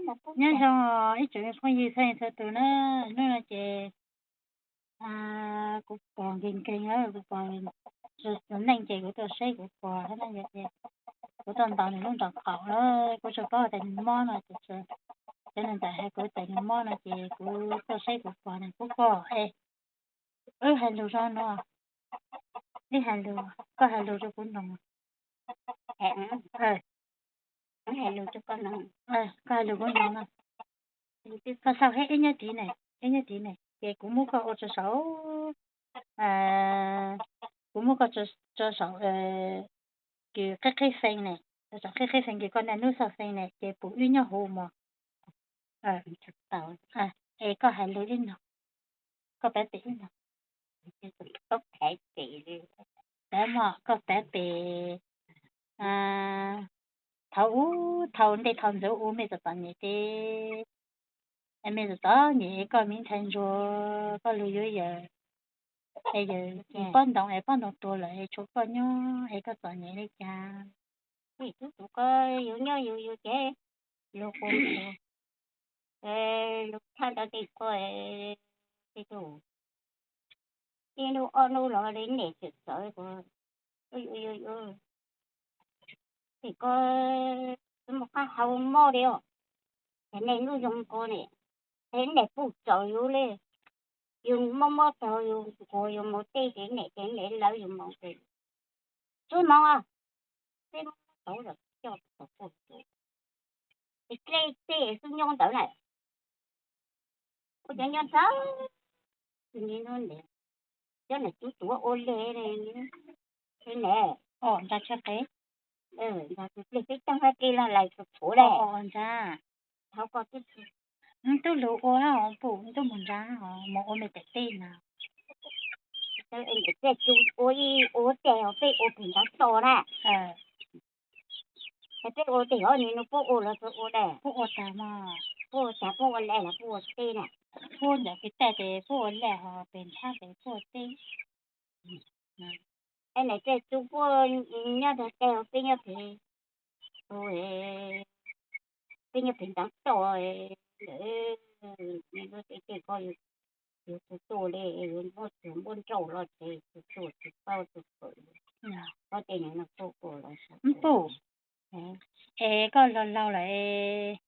Nyob zoo ib tsoom phooj ywg txhua leej txhua tus na, hnub no ces kuv pom nkees nkees, kuv pom txom neej ces kuv tuaj saib kuv pog thiab na, yog tias kuv tuaj ntaus nws lub nraub qaum lawm, kuv tsis paub tias nws mob no ces cov neeg ntawd hais kuv tias nws mob no ces kuv tuaj saib kuv pog na, kuv pog es wb hais lus zoo no, wb hais lus, koj hais lus rau kuv mloog, koj hais lus kuv mloog no. Koj xav hais ib nyob tiv ne, ib nyob tiv ne ces kuv muab koj ua rau saum, kuv muab koj rau saum kws qhib qhib fee ne, rau saum qhib qhib fee kws koj niaj hnub xauj fee ne ces pum wb nyob huv mos. Es koj hais lus ib no, koj pav pem ib no, pav mos, koj pav pem. Thaum ub, thaum ntej thaum ntxov ub mej txom txom nyem teb, es mej txom txom nyem es koj me ntxhais ntsuag koj lug yuav yawm, es yawm pob ntoo es pob ntoo tuag lawm es tshuav koj nyob es koj txom nyem li cas? Tub tus koj yus nyob yus yus ces lug qus, lug tshaj ntawd tej koj, tej tug ib hnub ob hnub los li nem txawm txawv, tej koj mus qab hau mob li os, ces nej lub zoo ko ne, ces nem puj tsaus yus li, yus mob mob tau yus nquag yus mus tej ces nem ces nem lawv yus mus ces tsuav mob, tej mob tau los coj tau puj tsaus, es dlej tej xub nyob ntawd na, ua cov nyob ntxhab, cov niam tub tuav ua le ne, ntsa tshaj qe, ntsa tus dlej peb caug hab dlej laj lais txhua txhua le, ntsa, thaum koj tub lug ua hab puj tub mus ntsa, mus ua me tes teb na, tej tub ua ib ua teg os, peb ua pem ntav toj na. Es peb ua teg os, nim no puab ua los txawv ua le, puab ua tag mog, puab ua tag puab ua le los puab ua teb na, puab ntawm pem tag ces puab ua le hos pem nthab ces puab ua teb. Es niam tej tub puab nyob tag teg os, peb nyob pem, peb nyob pem ntav toj, lawv tej tej ko yus tsis tuaj li, yus muab tsuag muab nrauj los ces tsis tuaj tsis paub tsis pom, ob tej neeg no tuaj ua los puj, es koj laug laug lawm,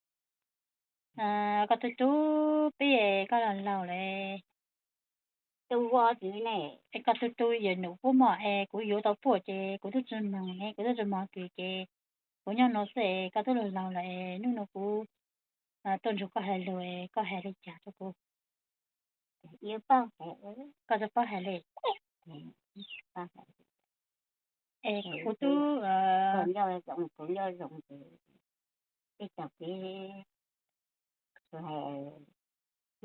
koj tub tub peb, koj laug laug lawm, es koj tub tub yawm num puab mog, es kuv yuav tau puj ces kuv tub tsis moog ne, kuv tub tsis moog kws ces kuv nyob no xwb es koj tub laug laug lawm es hnub no kuv tuaj nrug koj hais lus es koj hais li cas rau kuv? Koj tsis paub hais li. Es kuv tub, kuv nyob zoo, kuv nyob zoo, tej tug peb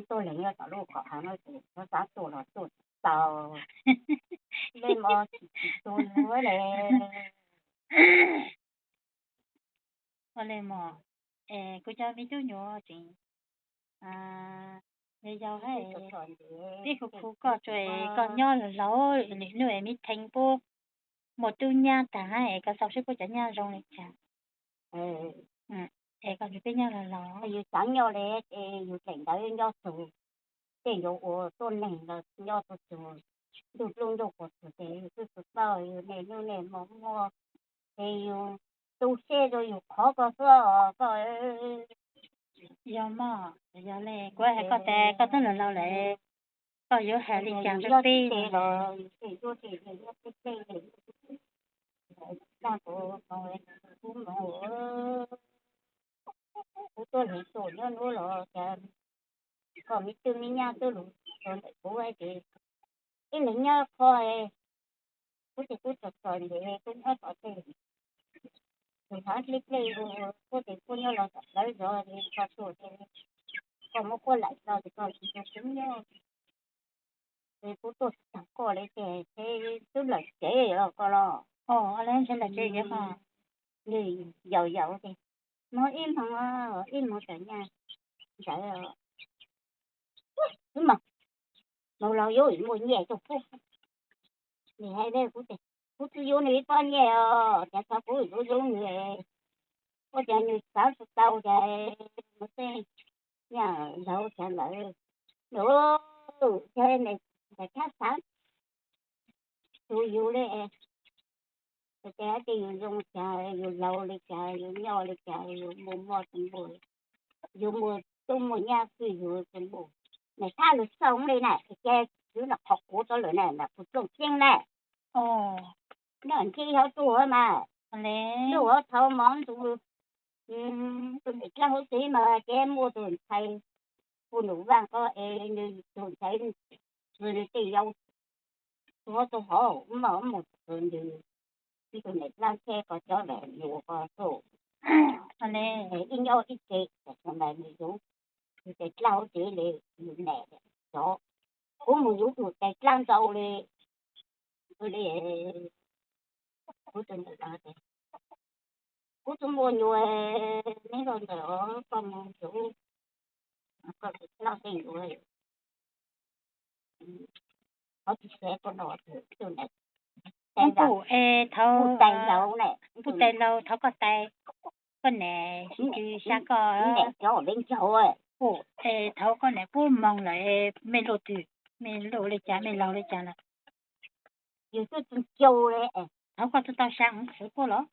tuaj leeg nyob tom lub qhov hav no ces xav tuaj los tuaj tsis tau, le mos tsis tsis tuaj yuav le. Ua le mog, es kuv cov me tub nyuam tseem yau yau hab, peb khuv khuv koj tsuas es koj nyob laug laug, lwm hnub es me thee puab muaj tub nyab tag hab es koj xav seb puab cov nyab zoo li cas. Es koj nrug peb nyob laug laug, yus xav nyob li ces yus tseem ntawd nyob txug, tej yuav ua tuab neeg los nyob txug txug ntuj dlub ntuj qub txug ces yus twb tsis paub yus niaj hnub niaj hmo muaj, ces yus tu siab rau yus qhov ko xwb os koj. Yog mog, yog le kuv hais koj tas koj twb laug laug lawm, koj yuav hais li cas rau peb los? Kuv tuaj leeg tuaj nyob nuav los cas koj me tub me nyab twb lug rua ntawm kuv ces ib leeg nyob qhov, kuv ces kuv txom txom nyem kuv nyob tod ces tus hav dleb dlej, kuv ces kuv nyob los tom plawv zov es koj tuaj ces koj muab kuab laim tso ces koj tsis nrug kuv nyob. Ces kuv tuaj tsis tau koj li ces twb lawm tsev los koj los. Nws yaus yaus ces moog ib moog, ib moog tawm nyaj ntawd, wb moog, moog los yuav muaj nyiaj rau kuv. Nws hais le kuv tias kuv tsis yuav nws ib txoj nyiaj os, cas txog kuv yuav yuav nws, ua cas nws xav tsis tau ces Mus tej, yog laug xav lawm, laug, yog ntawm thab xav tus yus li, ces hais tias yus zoo cas, yus laug li cas, yus nyob li cas, yus mus muaj tus npua, yus mus tub mus nyab xwb yus tus npua, nim thab lus xoo li na, ces yus los qhov kuv rau lawm na, mas kuv txooj ceeb na. Noj ntsib hauv tuag mas, tuag hauv thaum mov ntu, tus niam dlaab huv txiv mas ces muaj tus ntxhais, hu nus Vaaj ko es nws tus ntxhais txwv nws tej yau, tus hov tus hov maj mus txwv nws, ib tus niam dlaab tsheb ko cov lam yus ko xwb. Ib nyob ib tsev, nws yug, yus tes dlaab huv txiv li, yus niam cov, kuv mus yug tus tes dlaab ntau li, li, kuv tus niam, kuv txuj muaj nyuas, neb los ntawm koj mus yug, koj tus dlaab tej nyuas, qhov tsis xav koj no, tus niam, tais laug, tais laug thaum koj tais, koj niam sib tw xyab koj, cov ua le ncaug, thaum koj niam pub moog lawm mej luaj twg, mej luaj li cas, mej laug li cas lawm? Yus twb tsis caug li. Thaum koj tau xya xwb puaj los?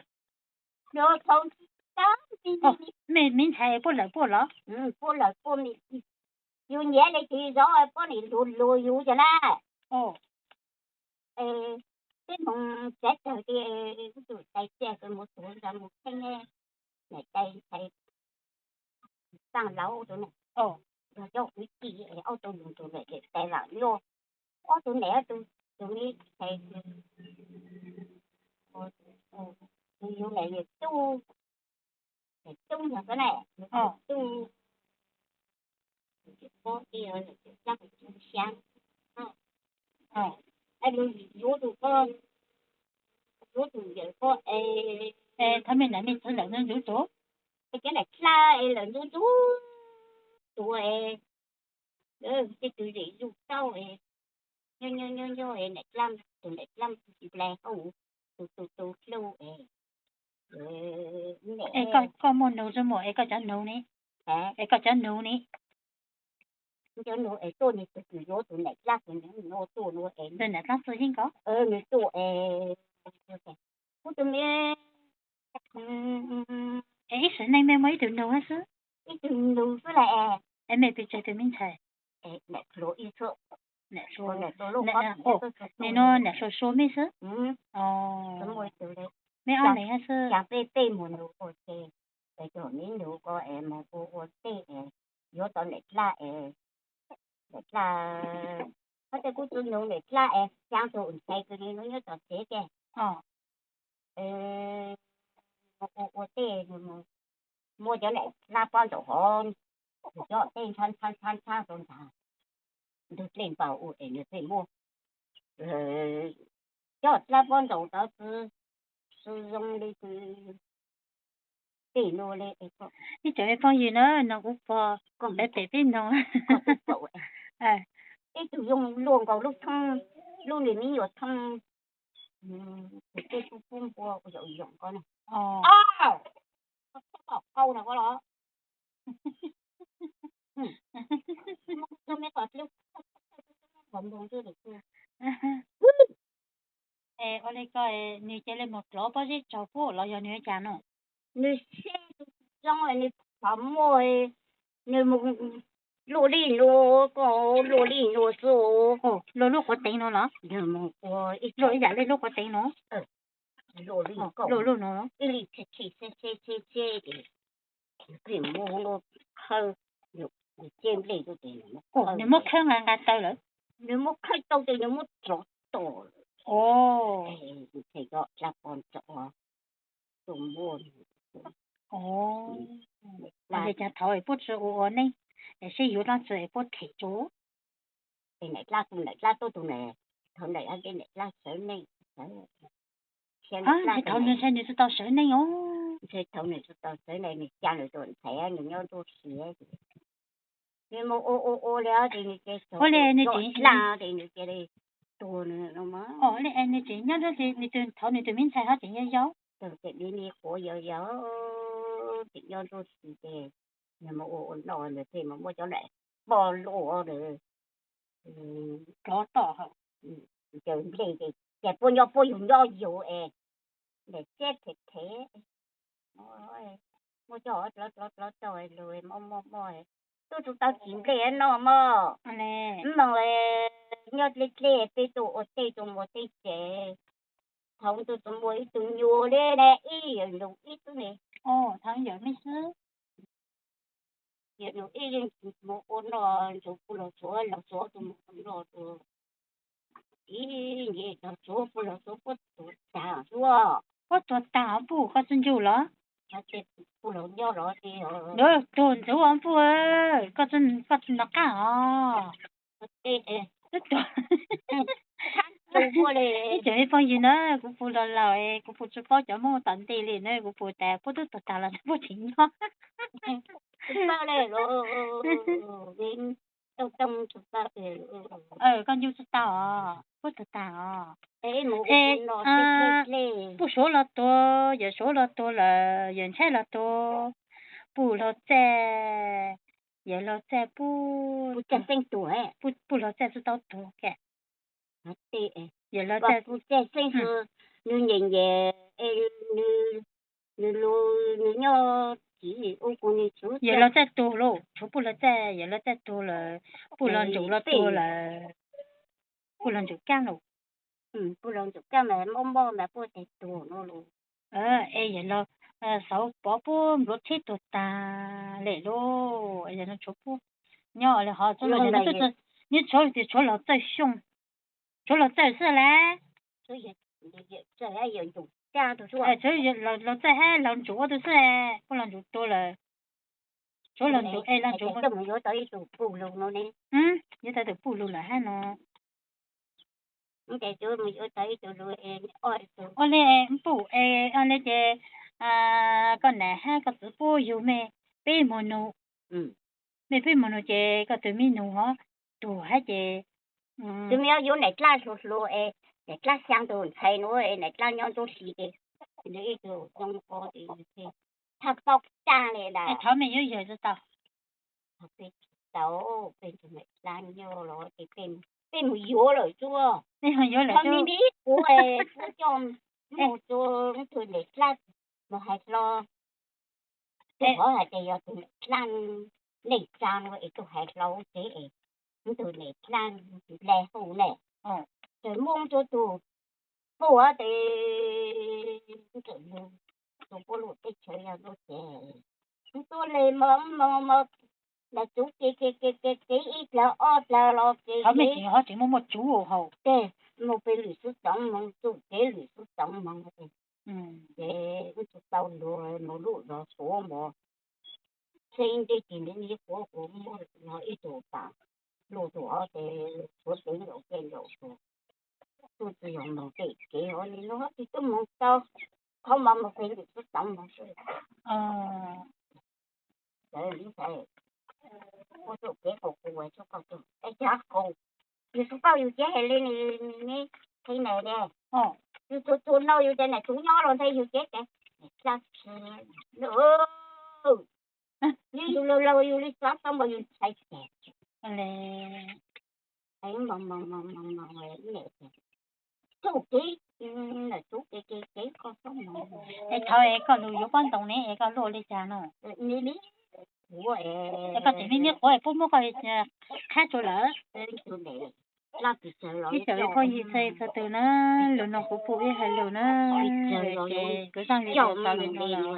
Mej me ntxhais puaj lawm puaj los? Puaj lawm puaj, yus nyiam li tsis zov puab nim lug lug yus cov na. Tib moog tsav tawg tias tus tais txiaj kws mus tuav nrog mus theej, niam tais ntxhais Xaaj Laus tus ne, yog cov kwv tij, ob tug lug tus niam tais vam luaj, ob tug niam tus, tus me ntxhais, tus yug niam yawg Tub, yawg Tub yog koj ne, yawg Tub, yawg Tub xya, yuav tus koj, yuav tus yawm koj es, thaum me nam me txhawv lawm ntxub tus, es cov niam dlab es lawm ntxub tus, tus es, tej tus zem zuj tauj es, nyob nyob nyob nyob es niam dlab, tus niam dlab nplais hauj, tus tus tus hlub es, es koj muaj nus zoo mus es koj cov nus ne, es koj cov nus ne, cov nus es tuaj nws tus kws yuav tus niam dlab kws nws tuaj nws es, niam dlab txug yeej ko, nws tuaj es, kuv tus me, es ib sim neej mej muaj ib tug nus xwb, ib tug nus xwb las, es mej pes tsawg tus me ntxhais? Nim no niam Sua Sua mej xwb. Mej ob leeg xwb. Ces peb mus nus ua teb, es cov me nus ko es mus ua ua teb es yuav tau niam dlab es, niam dlab, koj tej kuv tus nus niam dlab es xyaa tus ntxhais kws li nus nyob tom tsev ces, mus ua ua teb, muab cov niam dlab pob ntaus hov, cov teb ntxhab ntxhab ntxhab ntxhab rau ntag, ntug dlej npau ua es nws pheej muab cov dlab pob ntaus tod tsi zoo li tsi, tej nuav li. Ib tsoom phooj ywg na, no kuv pog pem peb noog, ib tug zoo luaj nkaus lub thoob, lub niag me nyuam thoob, tus teb pub pub npua ua yaum yoom ko na. Ua li ko nws cia li mus dlov pob zeb tsaug puab los yog nws ua cas no? Nws seb zoo, nws pom muaj, nws mus luaj li nuav, koj luaj li nuav xwb. Luaj lub quav teev no los? Luaj ib yam li lub quav teev no. Luaj lub no, ib li txhij txhij txhij txhij txhij ces nws pheej muab khawb, nws muab khawb nqa nqa taw lawm. Nws muab khawb tau ces nws muab rov tom lawm. Ces cov dlab pob ntsaum tus npua, ces thaum es puab tsi ua ua neej, es seb yuav dlaab tsi es puab them tso. Es niam dlab, niam dlab tuab tug na, thaum ntawd hais tias niam dlab sawv neej, ntshe thaum nws ntshai nws tsi tau sawv neej os. Ntshe thaum nws tsi tau sawv neej, nws ca nws tus ntxhais nws nyob ntuj siav, nws mus ua ua ua li ces nws ces, ua li nws tseem dlab ces nws cia li tuag nws no mas. Ua li nws tseem nyob ntuj siav, nws thaum nws tus me ntxhais ho tseem yau yau, tseem li me quav yau yau, tseem nyob ntuj siav ces Mus ua ua no nws thiaj mus muab cov daim poj luaj, cov tom, ces nplej ces, ces puab nyob puab yug nyob yug es daim txiab phem phem, muab coj dlov dlov dlov tau lug mob mob mob, tub tsis tau txiv nplej noj mog. Moog nyob dleb dleb peb tuaj ua tej tuaj muag tej ces thaum ntawd tsuas muaj ib tug nyuas li ne, ib yawm ntsum ib tug ne. Thaum yawm me xwb, yawm ntsum ib leeg mus ua no, ntsum puj laug tsuav, laug tsuav tus mus ua no tus, ib nce laug tsuav puj laug tsuav puab tuag tag xwb. Puab tuag tag os puj, koj tsi ncu los? Puj laug nyob los, tuag ntxuv os puj, koj tsi nov qab os. Ib tsoom me phooj ywg na, kuv puj los laus, kuv puj tsi paub cov Hmoob tom ntej li na, kuv puj tas puab twb tuag tag los puab tseem nyob. Koj ncu tsi tau os, puab tuag tag os. Es puj suav los tuag, yawm suav los tuag lawm, yawm ntxhais los tuag, puj laug txaij, yawm laug txaij, puj laug txaij tsi tau tuag. Yawm laug txaij, nws nyem nyem, nws lug nws nyob, yawm laug txaij tuag lauj, tshuav puj laug txaij, yawm laug txaij tuag lawm, puj laug ntsum los tuag lawm, puj laug ntsum kaab lauj. Puj laug ntsum kaab mas mob mob mas puab txaij tuag no lauj. Es yawm laug Xauv Pov puab nplua tsheb tuag tag lawm lauj, yawm laug tshuav puab nyob li hov, nws tshuav tias tshuav laug txaij Xyooj, tshuav laug txaij xwb lawm. Laug txaij hab laug ntsum ob tug xwb, puj laug ntsum tuag lawm, tshuav laug ntsum es laug ntsum, yuav tau ib tug puj lug lawm hab no. Ua li puj es, ua li ces koj nam hab koj txiv puab yug mej peb moog nug, mej peb moog nug ces koj tug mib nug hov, tuag hab ces tug mej yuav nam dlaab hluas hluas es nam dlaab xyaa tug ntxhais nuav es nam dlaab nyob ntuj hli ces nws ib tug zoo ko thaj paub taag li lawm. Thov mej yuav yawg tsi tau? Peb tsi tau, peb tug nam dlaab nyob los ces peb mus yuav lawm tsuav. Peb mus yuav lawm tsuav. Mej meb kuv, kuv coj mus tsuav tug nam dlaab mus hais hlo. Tug hov hais tias yog tug nam dlaab neej tsaa es tug hais hlo ua tsev es tug nam dlaab le hu ne. Ces muaj tsuav tug puj tes ntxawm lug tug puj lug teb chaws yog lug ces tuab le mos mos mos, nam tsuv kev kev kev kev ib dlaag ob dlaag los kev kev, tsev muaj muaj tsuv hauv, tes mus peg lwm xub toov moog, txuj kev lwm xub toov moog. Ces wb tsi tau lug mus luj zog Suav mog. Txheeb ntej tis ntev neb quav kuv muab no ib tug tas, luj tug hov tes Suav tes nkaum tes nkaum tus, tub tsi yog moog tej kev hov li no tsi tub moog tau, qhov mos mus peg lwm xub toov moog xwb. Ua txuj kev qaug qus, es cas qaug, yug tsi paub yug cev hais li ne, qhia ne, yug txhua txhua no yug tas nam tsuv nyob los nthe yug cev tas, yug laug laug yug li xav tau mas yug ntshai tas. Txuj kev, nam tsuv kev kev kev koj, es thaum es koj lug yuav pob ntoo ne es koj luaj li cas no? Es koj tseem me me quav es puab muab koj qhab tsua lawm. Ib tsoom phooj ywg txhua txhua tug na, lug no kuv puj ib hais lug na, ces kuv zaaj li tau lug no lawm.